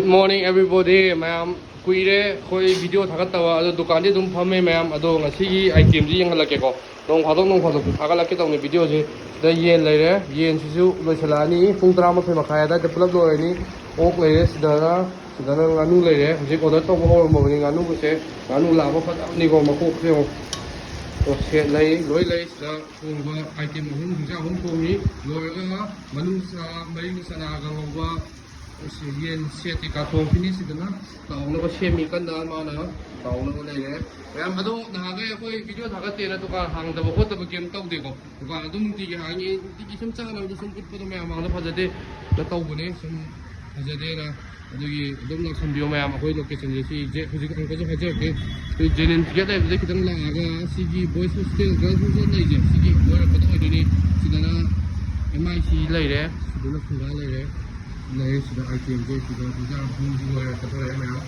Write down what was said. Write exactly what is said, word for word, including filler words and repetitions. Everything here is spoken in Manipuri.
Good morning everybody, ꯃꯌꯥꯝ꯫ ꯀꯨꯏꯔꯦ ꯑꯩꯈꯣꯏ ꯚꯤꯗꯤꯑꯣ ꯊꯥꯒꯠꯇꯕ꯫ ꯑꯗꯣ ꯗꯨꯀꯥꯟꯗꯤ ꯑꯗꯨꯝ ꯐꯝꯃꯦ ꯃꯌꯥꯝ꯫ ꯑꯗꯣ ꯉꯁꯤꯒꯤ ꯑꯥꯏꯇꯦꯝꯁꯤ ꯌꯦꯡꯍꯜꯂꯛꯀꯦꯀꯣ꯫ ꯅꯣꯡ ꯐꯥꯗꯣꯛ ꯅꯣꯡ ꯐꯥꯗꯣꯛꯁꯨ ꯊꯥꯒꯠꯂꯛꯀꯦ ꯇꯧꯅꯤ ꯚꯤꯗꯤꯑꯣꯁꯦ꯫ ꯁꯤꯗ ꯌꯦꯟ ꯂꯩꯔꯦ꯫ ꯌꯦꯟꯁꯤꯁꯨ ꯂꯣꯏꯁꯤꯜꯂꯛꯑꯅꯤ꯫ ꯄꯨꯡ ꯇꯔꯥꯃꯥꯊꯣꯏ ꯃꯈꯥꯏ ꯑꯗꯨꯋꯥꯏꯗ ꯄꯨꯂꯞ ꯂꯣꯏꯔꯅꯤ꯫ ꯑꯣꯛ ꯂꯩꯔꯦ꯫ ꯁꯤꯗꯅ, ꯁꯤꯗꯅ ꯉꯥꯅꯨ ꯂꯩꯔꯦ꯫ ꯍꯧꯖꯤꯛ ꯑꯣꯔꯗꯔ ꯇꯧꯕ ꯍꯧꯔꯝꯃꯕꯅꯤ ꯉꯥꯅꯨꯒꯁꯦ꯫ ꯉꯥꯅꯨ ꯂꯥꯕ ꯐꯖꯕꯅꯤꯀꯣ꯫ ꯃꯀꯣꯛꯁꯦ ꯌꯦꯡꯉꯣ꯫ ꯑꯣ, ꯁꯦꯠ ꯂꯩ, ꯂꯣꯏ ꯂꯩ꯫ ꯁꯤꯗ ꯊꯣꯡꯕ ꯑꯥꯏꯇꯦꯝ ꯑꯍꯨꯝ, ꯍꯤꯟꯖꯥꯡ ꯑꯍꯨꯝ ꯊꯣꯡꯉꯤ꯫ ꯂꯣꯏꯔꯒ ꯃꯅꯨꯡ ꯁꯥ, ꯃꯔꯤꯜ ꯆꯅꯥꯒ ꯉꯧꯕ, ꯑꯁꯤ ꯌꯦꯟ ꯁꯦꯠ ꯀꯩꯀꯥ ꯊꯣꯡꯈꯤꯅꯤ꯫ ꯁꯤꯗꯅ ꯇꯥꯎꯅꯕ ꯁꯦꯝꯃꯤ ꯀꯟꯅ꯫ ꯃꯥꯅ ꯇꯥꯎꯅꯕ ꯂꯩꯔꯦ꯫ ꯃꯌꯥꯝ ꯑꯗꯣ ꯅꯍꯥꯟꯈꯩ ꯑꯩꯈꯣꯏ ꯚꯤꯗꯤꯑꯣ ꯊꯥꯒꯠꯇꯦꯅ ꯗꯨꯀꯥꯟ ꯍꯥꯡꯗꯕ ꯈꯣꯠꯇꯕ ꯀꯩꯝ ꯇꯧꯗꯦꯀꯣ꯫ ꯗꯨꯀꯥꯟ ꯑꯗꯨꯝ ꯅꯨꯡꯇꯤꯒꯤ ꯍꯥꯡꯉꯤ꯫ ꯅꯨꯡꯇꯤꯒꯤ ꯁꯨꯝ ꯆꯥꯅꯕꯗꯣ ꯁꯨꯝ ꯎꯠꯄꯗꯣ ꯃꯌꯥꯝ ꯃꯥꯡꯗ ꯐꯖꯗꯦ꯫ ꯇꯧꯕꯅꯦ ꯁꯨꯝ ꯐꯖꯗꯦꯅ꯫ ꯑꯗꯨꯒꯤ ꯑꯗꯨꯝ ꯂꯥꯛꯁꯟꯕꯤꯌꯣ ꯃꯌꯥꯝ꯫ ꯑꯩꯈꯣꯏ ꯂꯣꯀꯦꯁꯟꯁꯦ ꯁꯤ ꯖꯦ-, ꯍꯧꯖꯤꯛ ꯑꯃꯨꯛꯀꯁꯨ ꯍꯥꯏꯖꯔꯛꯀꯦ꯫ ꯑꯩꯈꯣꯏ ꯖꯦꯅꯤꯝꯁ ꯒꯦꯠ ꯂꯩꯕꯗ ꯈꯤꯇꯪ ꯂꯥꯛꯑꯒ ꯁꯤꯒꯤ ꯕꯣꯏꯁ ꯍꯣꯁꯇꯦꯜ, ꯒꯔꯜꯁ ꯍꯣꯁꯇꯦꯜ ꯂꯩꯁꯦ, ꯁꯤꯒꯤ ꯂꯣꯏꯔꯛꯄꯗ ꯑꯣꯏꯗꯣꯏꯅꯤ꯫ ꯁꯤꯗꯅ ꯑꯦꯝ ꯑꯥꯏ ꯁꯤ ꯂꯩꯔꯦ, ꯁꯤꯗꯅ ꯐꯨꯡꯒꯥ ꯂꯩꯔꯦ꯫ ꯂꯩꯔꯦ ꯁꯤꯗ ꯑꯥꯏꯇꯦꯝꯁꯦ꯫ ꯁꯤꯗ ꯍꯤꯟꯖꯥꯡ ꯑꯍꯨꯝꯁꯤ ꯂꯣꯏꯔꯛꯀꯗꯧꯔꯦ ꯃꯌꯥꯝ꯫